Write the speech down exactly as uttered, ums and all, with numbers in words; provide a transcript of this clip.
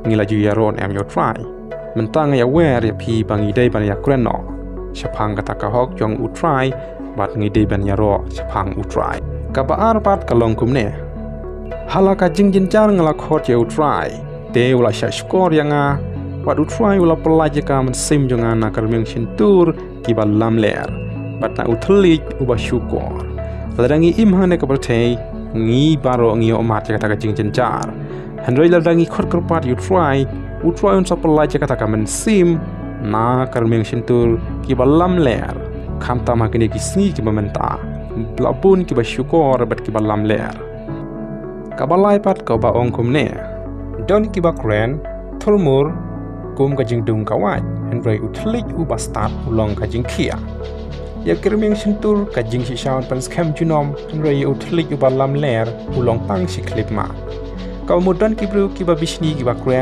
ngi la ju ïaroh ne em ïa U Trai. Mynta nga ïawer ïa phi ba ngi dei ban ïakren noh shaphang kata ka hok jong U Trai, bad ngi dei ban ïaroh shaphang U Trai. Kaba ar pat ka long kumne. Ha la ka jingjynjar nga la khot ïa U Trai, te u la shah shkor ïa nga, bad U Trai u la pyllait ïa ka mynsiem jong nga na ka rmiang shyntur kiba lamler, bad na U Thylliej uba shukor. Lada ngi im hangne ha ka pyrthei, ngi baroh ngi ïohmad ïa kata ka jingjynjar. Hynrei lada ngi khot kyrpad ïa U Trai, U Trai un sa pyllait ïa kata ka mynsiem na ka rmiang shyntur kiba lamler, khamtam ha kine ki sngi kiba mynta, ba la bun kiba shukor bad kiba lamler. Kaba lai pat kaba ong kumne. Don kiba kren, thurmur kum ka jingdum ka wait, hynrei U Thylliej uba stad u long ka jingkhiah. Ïa ki rmiang shyntur ka jingshisha yn pynskhem junom, hynrei ïa U Thylliej uba lamler u long tang shi khyllipmat. Kaba mut don ki briew kiba bishni kiba kren,